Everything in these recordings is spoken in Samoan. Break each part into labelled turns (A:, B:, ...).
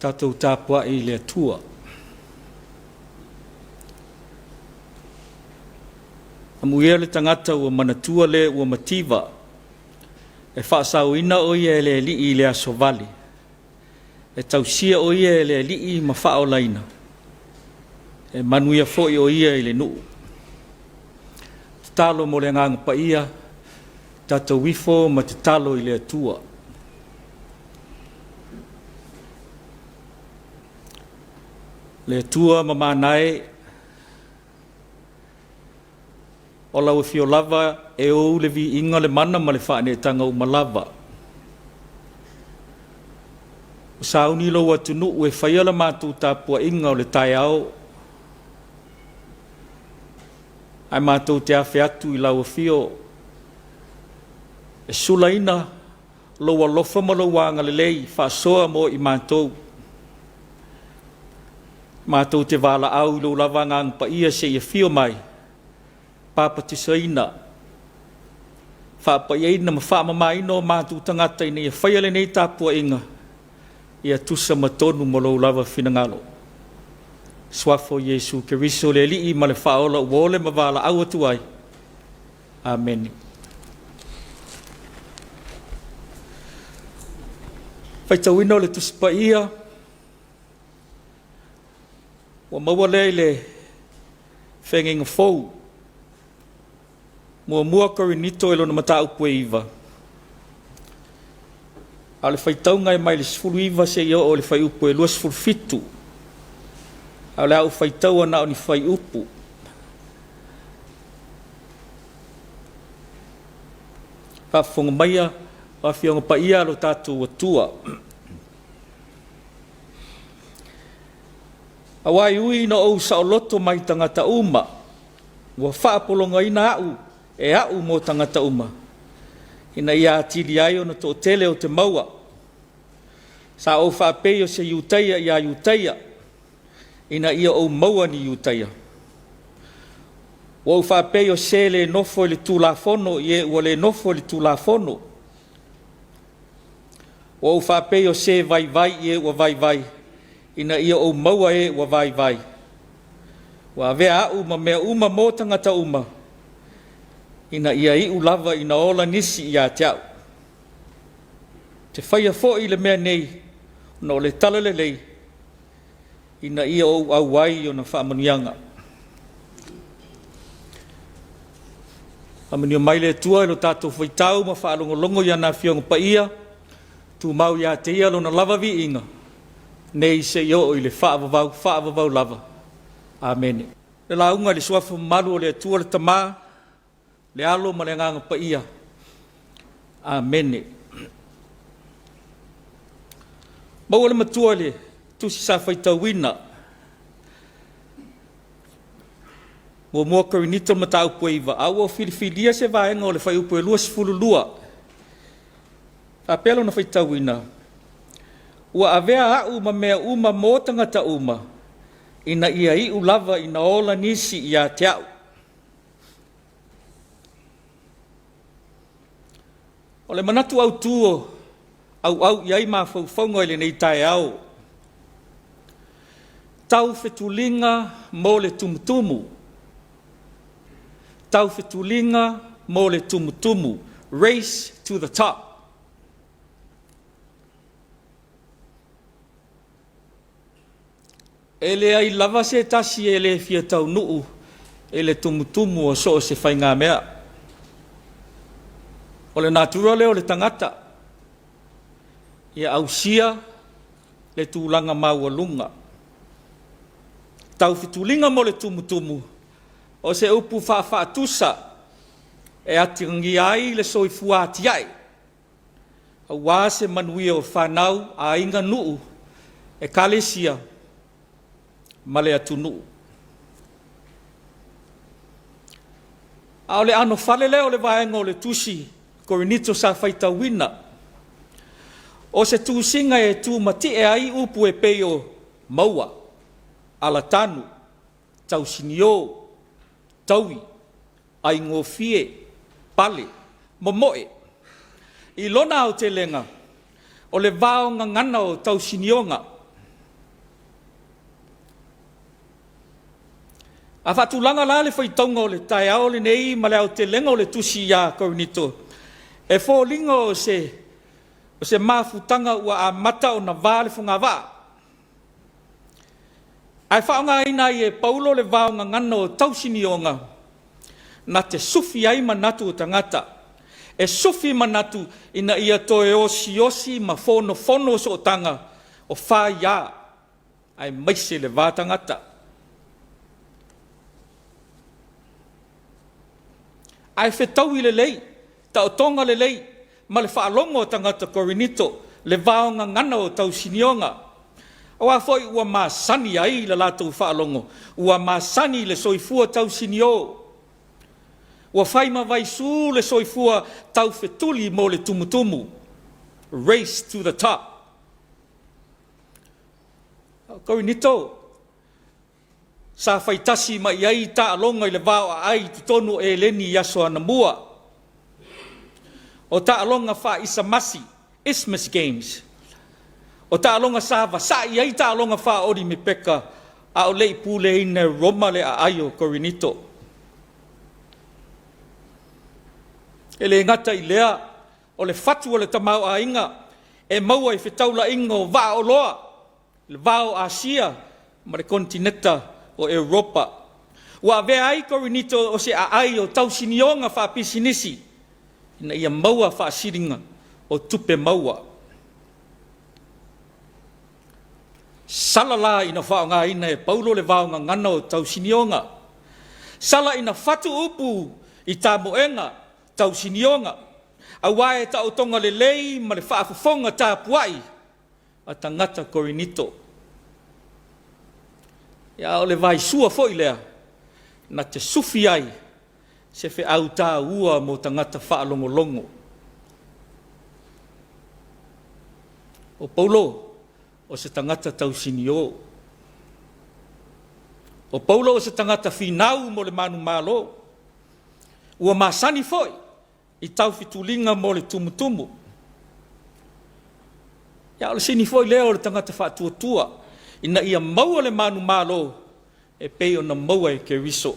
A: Tatou tapuai i le Atua. Amuia le tagata ua manatua le ua mativa, e faasaoina o ia e le Alii i le aso vale, e tausia o ia e le Alii ma faaolaina, e manuia foi o ia i le nuu. Tatalo mo le Agaga Paia, tatou ifo ma tatalo i le Atua. Le Atua mamana e, o lau afio lava e ou le viiga, le mana ma le faaneetaga uma lava. Ua sauni lou atunuu e faia la matou tapuaiga o le taeao, ae matou te afe atu i lau afio e sulaina lou alofa ma lou agalelei faasoa mo i matou. Matou te valaau i lou lava Agaga Paia se i afio mai, papatisoina, faapaiaina ma faamamaina o matou tagata ina ia faia lenei tapuaiga ia tusa ma tonu ma lou lava finagalo. Suafa o Iesu Keriso le Alii ma le Faaola ua ole ma valaau atu ai. Amene. Faitauina o le Tusi Paia ua maua lea i le Feagaiga Fou. Muamua Korinito i lona mataupu e 9, a o le faitauga e mai le 19 seia oo i le fuaiupu e 27, a o le a ou faitaua na o ni fuaiupu. Faafofoga maia o Afioga Paia a lo tatou Atua. Aua e ui ina ou saoloto mai tagata uma, ua faapologaina au e au mo tagata uma, ina ia atili ai ona toatele ou te maua. Sa ou faapei o se Iutaia ia Iutaia, ina ia ou maua ni Iutaia. Ua ou faapei o se le nofo i le Tulafono i e ua le nofo i le Tulafono. Ua ou faapei o se vaivai i e ua vaivai, ina ia ou maua e ua vaivai. Ua avea au ma mea uma mo tagata uma, ina ia iu lava ina ola nisi ia te au. Ou te faia foi le mea nei ona o le talalelei, ina ia ou auai i ona faamanuiaga. Faamanuia mai le Atua i lo tatou faitau ma faalogologo i ana Afioga Paia, tumau ia te Ia lona lava viiga, nei seia oo i le faavavau, faavavau lava. Amene. Le lauga i le suafa mamalu o le Atua le Tama, le Alo ma le Agaga Paia. Amene. Maua le matua i le tusi sa faitauina. Muamua Korinito mataupu e 9, a ua filifilia se vaega o le fuaiupu e 22. Faapea lona faitauina, ua avea au ma mea uma mo tagata uma, ina ia iu lava ina ola nisi ia te au. O le manatu autu o auau i ai mafaufauga i lenei taeao, taufetuliga mo le tumutumu. Taufetuliga mo le tumutumu. Race to the top. E leai lava se tasi e le fia taunuu i le tumutumu o so o se faigamea. O le natura lea o le tagata, ia ausia le tulaga maualuga. Taufetuliga mo le tumutumu, o se upu faafaatusa e atagia ai le soifua atiae aua se manuia o fanau, aiga, nuu Ekalesia ma le atunuu. A o le anofale lea o le vaega o le tusi Korinito sa faitauina, o se tusiga e tumatie ai upu e pei o maua, alatanu, tausinio, taui, aigofie, pale, momoe. I lona aotelega, o le vaogagana o tausinioga. A faatulaga la le faitauga o le taeao lenei ma le aotelega o le tusi ia Korinito, e foliga o se mafutaga ua amata ona va le fogavaa, ae faaaogaina ai e Paulo le vaogagana o tausinioga na te sufi ai manatu o tagata, e sufi manatu ina ia toe osiosi ma fonofono sootaga o faia aemaise le va tagata. Ae fetaui lelei, taotoga lelei ma le faalogo a tagata Korinito le vaogagana o tausinioga, aua foi ua masani ai le latou faalogo, ua masani le soifua tausinio, ua fai ma vaisu le soifua taufetuli mo le tumutumu, race to the top. O Korinito, sa faitasi mai i ai taaloga i le vao aai i totonu o Eleni i aso anamua. O taaloga faaisamasi, Isthmus Games. O taaloga sa vasai ai taaloga faa-Olimipeka a o le i puleaina e Roma le aai o Korinito. E le gata i lea, o le fatu o le tamaoaiga e maua i fetaulaiga o vaaoloa, le va o Asia ma le konitineta o Europa. Ua avea ai Korinito o se aai o tausinioga faapisinisi ina ia maua faasiliga o tupe maua. Sala la ina faaaogaina e Paulo le vaogagana o tausinioga. Sala ina fatu upu i tamoega, tausinioga, aua e taotoga lelei ma le faafofoga tapuai a tagata Korinito. A o le vaisua foi lea na te sufi ai se feau taua mo tagata faalogologo. O Paulo, o se tagata tausinio. O Paulo o se tagata finau mo le manumalo. Ua masani foi i taufetuliga mo le tumutumu. A o le sini foi lea o le tagata faatuatua ina ia maua le manumalo e pei ona maua e Keriso.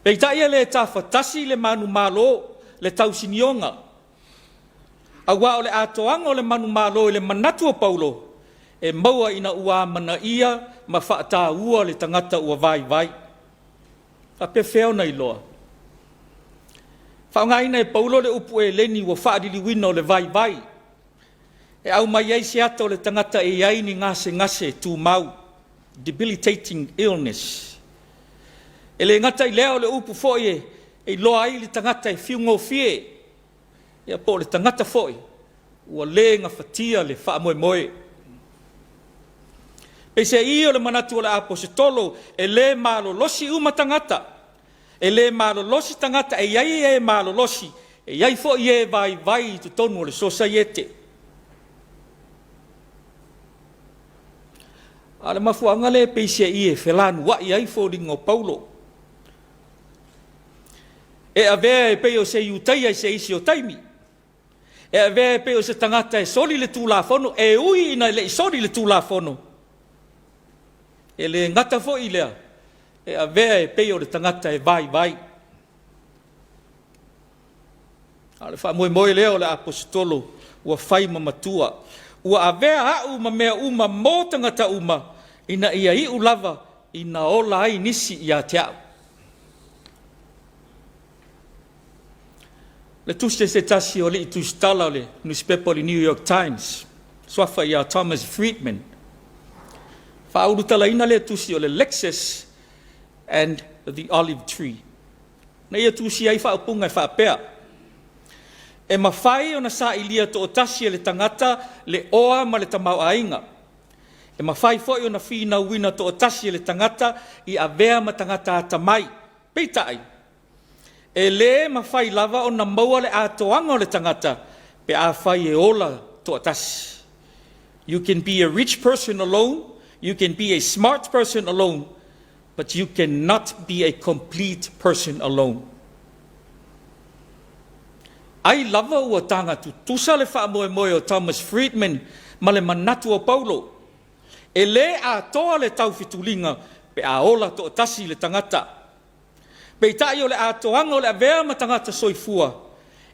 A: Peitai e le tafatasi le manumalo, le tausinioga, aua o le atoaga o le manumalo i le manatu o Paulo, e maua ina ua amanaia ma faataua le tagata ua vaivai. Faapefea ona iloa? Faaaogaina e Paulo le upu Eleni ua faaliliuina o le vaivai, e aumai ai se ata o le tagata e i ai ni gasegase tumau, debilitating illness. E le gata i lea o le upu foi e iloa ai le tagata e fiugofie, ia po o le tagata foi ua le gafatia le faamoemoe. Peiseai o le manatu o le Aposetolo, e le malolosi uma tagata, e le malolosi tagata, e i ai e malolosi, e i ai foi e vaivai i totonu o le sosaiete. A o le mafuaaga lea peiseai e felanuai ai foliga o Paulo. E avea e pei o se Iutaia i se isi o taimi, e avea e pei o se tagata e soli le Tulafono, e ui ina le i soli le Tulafono, e le gata foi i lea, e avea e pei o le tagata e vaivai. A o le faamoemoe lea o le Aposetolo ua fai ma matua, ua avea au ma mea uma mo tagata uma, ina ia iu lava ina ola ai nisi ia te au. Le tusi a se tasi o alii tusitala o le nusipepa o le New York Times, suafa ia Thomas Friedman, faaulutalaina lea tusi o le Lexus and the Olive Tree. Na ia tusia ai faaupuga e faapea, E mafai ona sailia toatasi e le tagata le oa ma le tamaoaiga. E mafai foi ona finauina toatasi e le tagata i avea ma tagata atamai. Peitai, e lē mafai lava ona maua le atoaga o le tagata pe afai e ola toatasi. You can be a rich person alone, you can be a smart person alone, but you cannot be a complete person alone. Ai lava ua taga tutusa le faamoemoe o Thomas Friedman ma le manatu o Paulo, e lē atoa le taufetuliga pe a ola toatasi le tagata. Peitai o le atoaga o le avea ma tagata soifua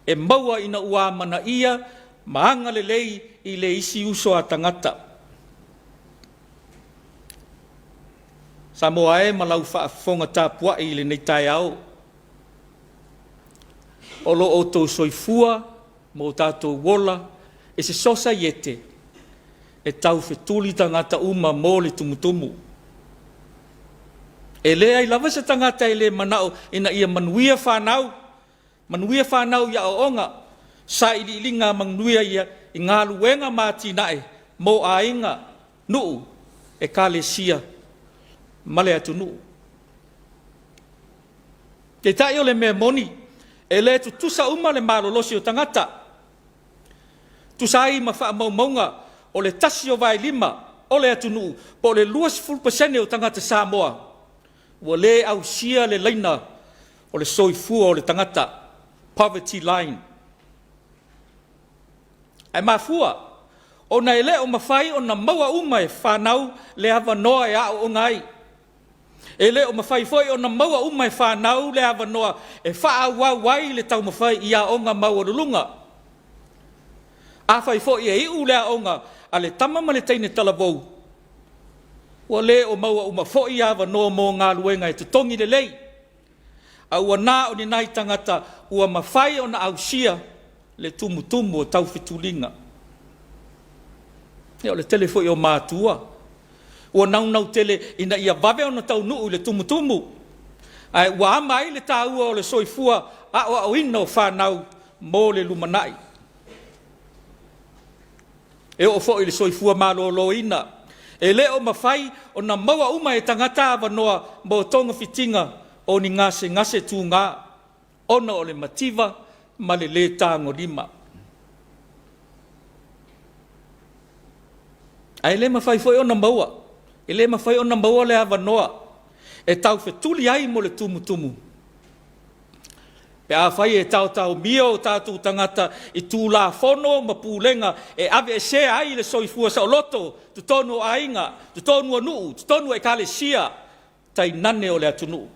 A: e maua ina ua amanaia ma agalelei i le isi uso a tagata. Samoa e ma lau faafofoga tapuai i lenei taeao, o lo outou soifua ma o tatou ola e se sosaiete e taufetuli tagata uma mo le tumutumu. E leai lava se tagata e le manao ina ia manuia fanau, manuia fanau i aoaoga, sailiiliga manuia ia i galuega ma atinae mo aiga, nuu, ekalesia ma le atunuu. Peitai o le mea moni, e le tutusa uma le malolosi o tagata. Tusa ai ma faamaumauga o le tasi o vaelima o le atunuu po o le 20% o tagata Samoa ua le ausia le laina o le soifua o le tagata, poverty line. Ae mafua ona e le o mafai ona maua uma e fanau le avanoa e aooga ai. E le o mafai foi ona maua uma e fanau le avanoa e faaauau ai le taumafai i aoga maualuluga. Afai foi e iu le aoga a le tama ma le teine talavou, ua le o maua uma foi avanoa mo galuega e totogi lelei, a ua na o ni nai tagata ua mafai ona ausia le tumutumu o taufetuliga. Ia, o le tele foi o matua ua naunau tele ina ia vave ona taunuu i le tumutumu, ae ua ama ai le taua o le soifua aoaoina o fanau mo le lumanai. E oo foi i le soifua maloloina, e le o mafai ona maua uma e tagata avanoa mo togafitiga o ni gasegase tuga ona o le mativa ma le lē tagolima. Ae le mafai foi ona maua, e le mafai ona maua le avanoa e taufetuli ai mo le tumutumu pe afai e taotaomia o tatou tagata i Tulafono ma pulega e aveesea ai le soifua saoloto totonu o aiga, totonu o nuu, totonu o ekalesia, tainane o le atunuu.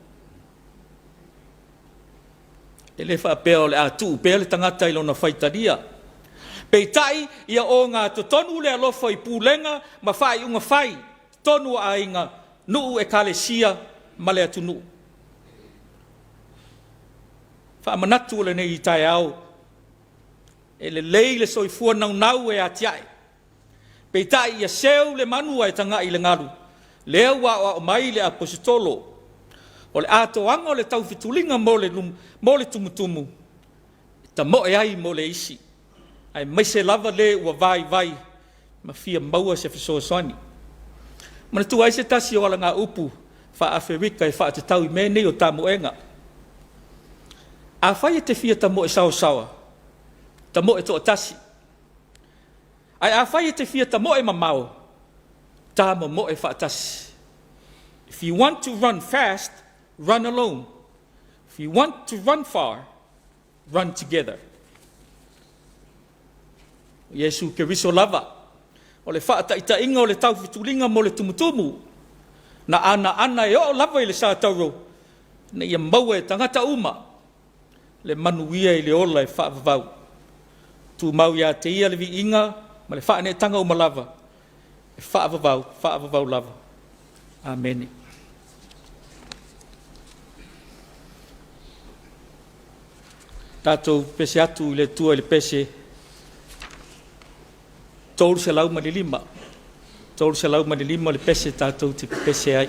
A: E le faapea o le a tuu pea le tagata i lona faitalia. Peitai, ia ogatotonu le alofa i pulega ma faaiuga fai, totonu o aiga, nuu, ekalesia ma le atunuu. Faamanatu o lenei taeao, e lelei le soifua naunau e atiae, peitai ia seu le manu ae tagai i le galu, lea ua aoao mai le Aposetolo. O le atoaga o le taufetuliga mo le tumutumu, e tamoe ai mo le isi, aemaise lava le ua vaivai ma fia maua se fesoasoani. Manatua ai se tasi o alagaupu faa-Aferika e faatatau i mea nei o tamoega. Afai e te fia tamoe saosaoa, tamoe toatasi. Ae afai e te fia tamoe mamao, tamomoe faatasi. If you want to run fast, run alone. If you want to run far, run together. Iesu Keriso lava, o le faataitaiga o le taufetuliga mo le tumutumu, na anaana e oo lava i le satauro, ina ia maua e tagata uma le manuia i le ola e faavavau. Tumau ia te ia le viiga ma le faaneetaga uma lava, e faavavau, faavavau lava. Amene. Tatou pese atu i le Atua i le pese 305. 305 le pese tatou te pepese ai.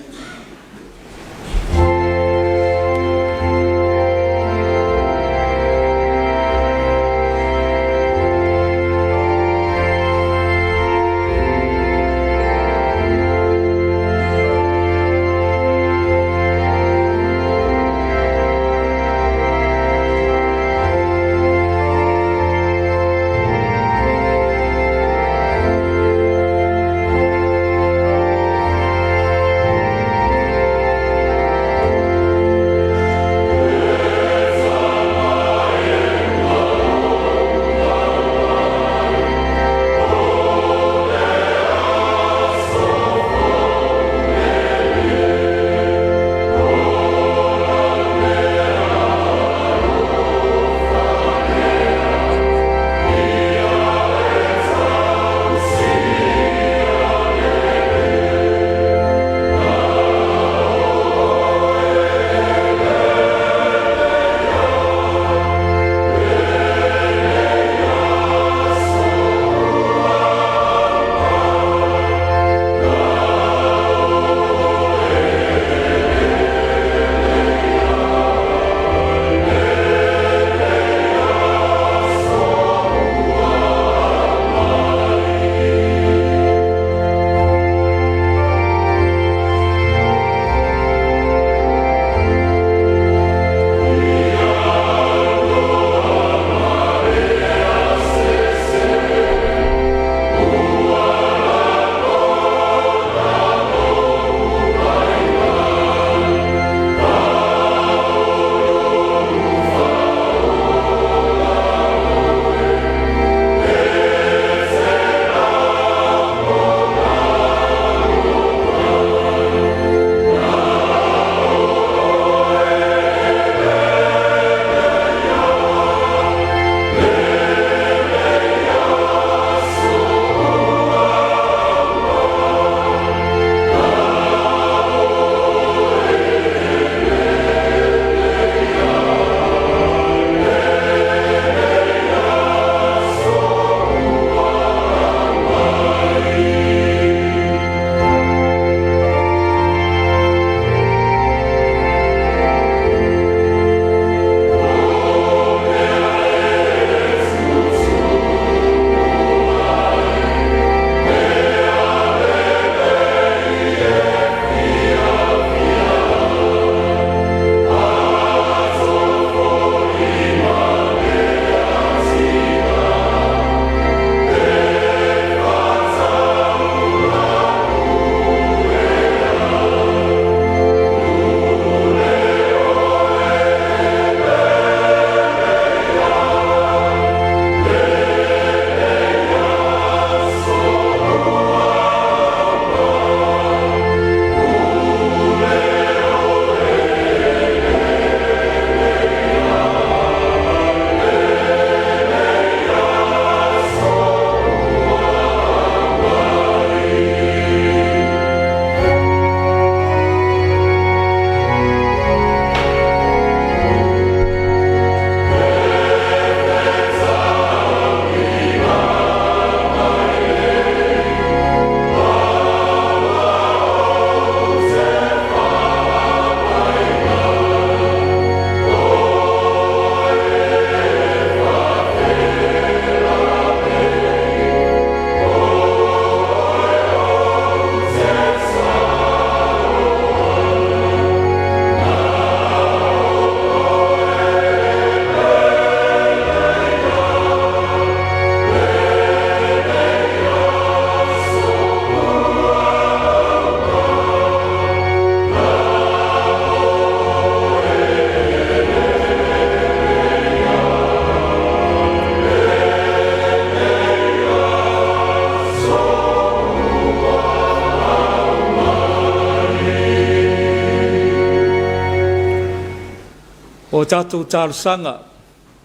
A: O tatou talosaga,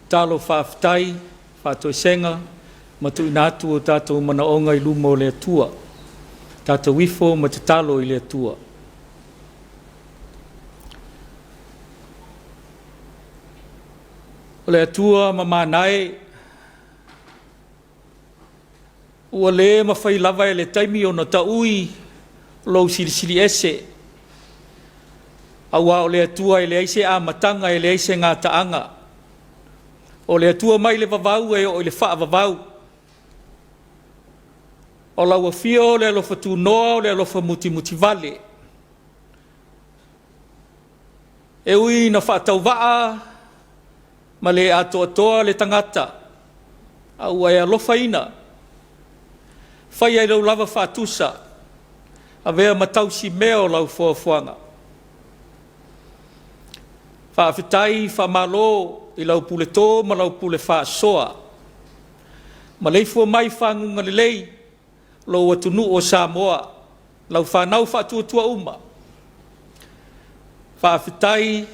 A: talo faafetai, faatoesega ma tuuina atu o tatou manaoga i luma o le Atua. Tatou ifo ma tatalo i le Atua. O le Atua mamana e, ua le mafai lava e le taimi ona taui lou silisili ese, aua o le Atua e leai se amataga e leai se gataaga. O le Atua mai le vavau e oo i le faavavau. O lau afio o le alofa tunoa o le alofa mutimutivale. E ui ina faatauvaa ma le atoatoa le tagata, a ua e alofaina, faia i lou lava faatusa, avea ma tausimea o lau foafoaga. Faafetai faamalo i lau puleto ma lau pule faasoa, maleifua mai i faguga lelei lou atunuu o Samoa, lau fanau faatuatua uma. Faafetai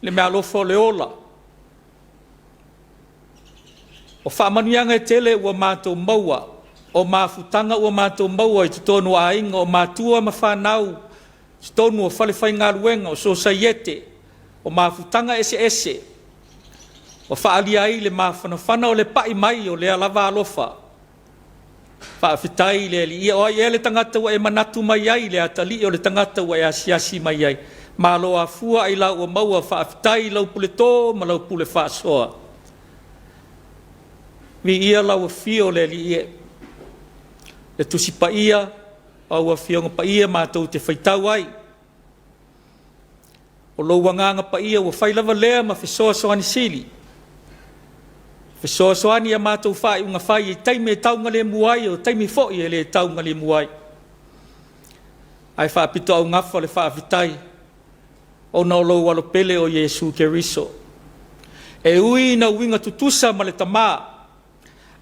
A: le meaalofa o le ola. O faamanuiaga e tele ua matou maua, o mafutaga ua matou maua i totonu o aiga, o matua ma fanau, totonu o falefaigaluega, o sosaiete, o mafutaga eseese ua faaalia ai le mafanafana o le pai mai o lea lava alofa. Faafetai i le Alii. Ia o ai ea le tagata ua e manatu mai ai, le atalii o le tagata ua e asiasi mai ai? Malo afua ailao ua maua, faafetai i lau puleto ma lau pule faasoa. Viia lau afio le Alii e, le Tusi Paia, o au Afioga Paia matou te faitau ai. O lou Agaga Paia ua fai lava lea ma fesoasoani sili, fesoasoani i a matou faaiuga fai i taimi e taugalemu ai, o taimi foi e le taugalemu ai. Ae faapitoaugafa le faafetai ona o lou alo pele o Iesu Keriso. E ui ina uiga tutusa ma le Tama,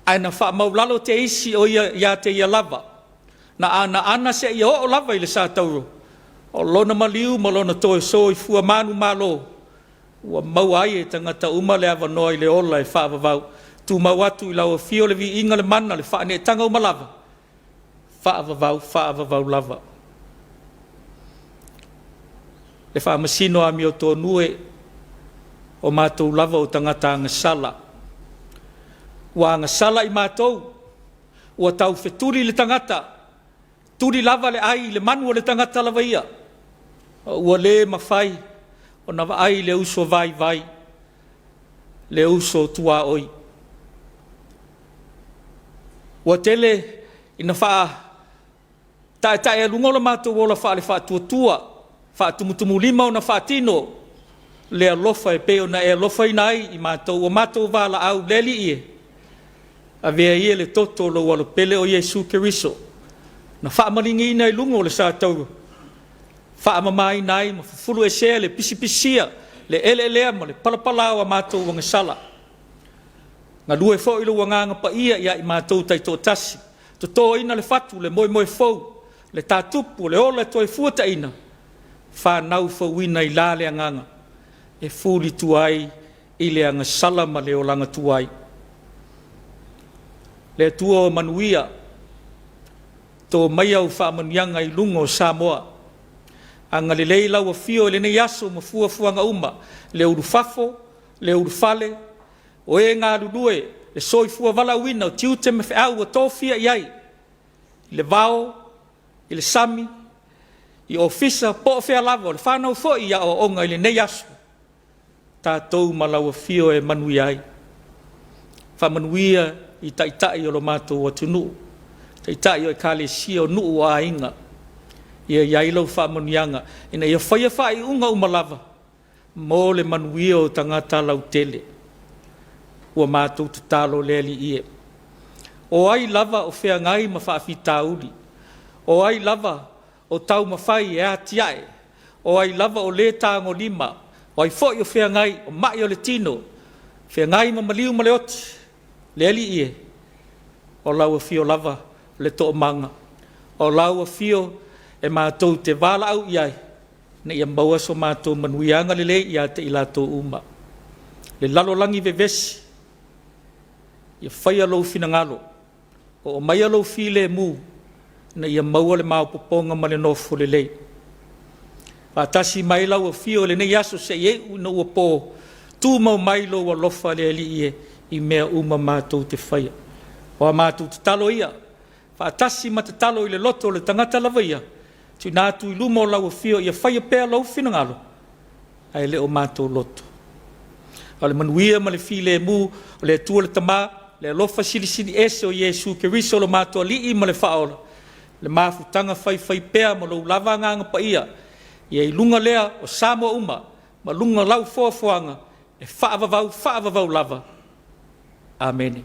A: ae na faamaualalo te isi o ia ia te ia lava, na anaana seia oo lava i le satauro, o lona maliu ma lona toe soifua manumalo, ua maua ai e tagata uma le avanoa i le ola e faavavau. Tumau atu i lau afio le viiga, le mana, le faaneetaga uma lava, faavavau, faavavau lava. Le faamasino amiotonu e, o matou lava o tagata agasala. Ua agasala i matou, ua taufetuli le tagata, tuli lava le ai i le manu o le tagata lava ia, ua le mafai ona vaai le uso vaivai, le uso tuaoi. Ua tele ina faataetaealuga lo matou ola faale-faatuatua, faatumutumulima ona faatino le alofa e pei ona e alofaina ai i matou, ua matou valaau le Alii e, avea ia le toto o lou alo pele o Iesu Keriso na faamaligi i luga o le satauro, faamamaina ai ma fufuluesea le pisipisia, le eleelea ma le palapala o a matou agasala. Galue foi lou Agaga Paia ia i matou taitoatasi, totoina le fatu, le moemoe fou, le tatupu, le ola e toe fuataina, fanau fouina i la le agaga, e fulitua ai i le agasala ma le olaga tuai. Le Atua o manuia, to maia au faamanuiaga i luga o Samoa. Agalelei lau afio i lenei aso ma fuafuaga uma, le ulufafo, le ulufale, o e galulue, le soifua valaauina, o tiute ma feau ua tofia i ai, i le vao, i le sami, i ofisa, po o fea lava, o le fanau foi i aoaoga i lenei aso, tatou ma lau afio e manuia ai. Faamanuia i taitai o lo matou atunuu, taitai o ekalesia, o nuu, o aiga, ia i ai lau faamanuiaga ina ia faia faaiuga uma lava mo le manuia o tagata lautele. Ua matou tatalo le Alii e. O ai lava o feagai ma faafitauli, o ai lava o taumafai e atiae, o ai lava o le tagolima, o ai foi o feagai o mai o le tino, feagai ma maliu ma le oti, le Alii e, o lau afio lava le toomaga, o lau afio e matou te valaau i ai. ina ia maua so matou manuia agalelei ia te i latou uma. Le lalolagi vevesi, ia faia lou finagalo, oo maia lou filemu, ina ia maua le maopoopoga ma le nofo lelei. Faatasi mai lau afio i lenei aso seia iu ina ua po, tumau mai lou alofa le Alii e i mea uma matou te faia. O a matou tatalo ia, faatasi ma tatalo i le loto o le tagata lava ia, tuuina atu i luma o lau afio ia faia pea lou finagalo, ae le o matou loto. A o le manuia ma le filemu o le Atua le Tama, le alofa silisili ese o Iesu Keriso lo matou Alii ma le Faaola, le mafutaga faifaipea ma lou lava Agaga Paia, ia i luga lea o Samoa uma ma luga o lau foafoaga e faavavau, faavavau lava. Amene.